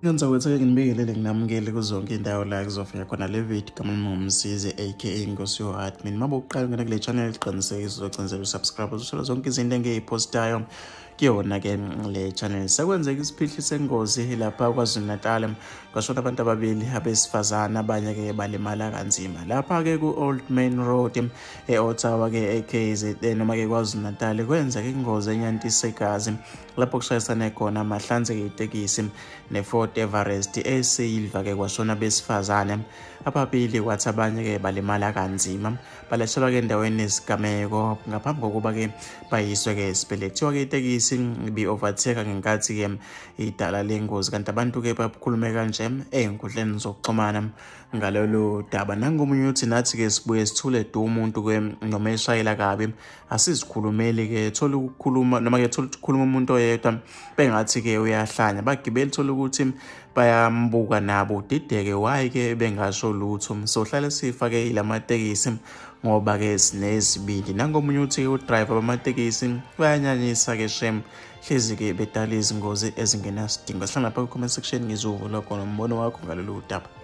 Ngizokuthi nginibingelele nginamukele kuzonke indawo la kuzofika khona le video kama ngumsizi aka Nkosi yo admin. Mabe uqala ungena kule channel, qinisekisa uzocindezela usubscribe uzothola zonke izinto engiyipostayo kuyona ke le channel. Sekwenzeka isiphihli sengozi lapha KwaZulu Natal, kwashona abantu ababili abesifazane, abanye ke balimala kanzima. Lapha ke ku Old Main Road e-Ottawa ke eKZN noma ke KwaZulu Natal kwenzeka ingozi enyantisa igazi lapho kushayisane khona amahlanzeke itekisi ne-Ford Everest eSilver ke kwashona besifazane ababili, kwathi abanye ke balimala kanzima, balethelwa ke endaweni yesigameko ngaphambi kokuba ke bayiswe ke esibhedlela. Kuthiwa ke itekisi ibi-overtake ngenkathi ke idala lengozi, kanti abantu ke bakhulume kanje ey'nkundleni zokuxhumana ngalolu daba. Nangomunye uthi nathi ke sibuye sithule du, umuntu ke noma eshayela kabi asizikhulumeli ke, thola ukukhuluma noma ke thola ukukhuluma umuntu oyedwa bengathi ke uyahlanya, bagibeli thola ukuthi bayambuka nabo udideke why ke bengasho lutho. So hlale sifake ilamatekisi ngoba ke sinezibili. Nangomunye uthi udriver bamatekisi bayanyanyisa ke shem, hlezi ke bedala izingozi ezingenasidingo. Sihlangana lapha ku-comment section, ngizuvula khona umbono wakho ngalolu daba.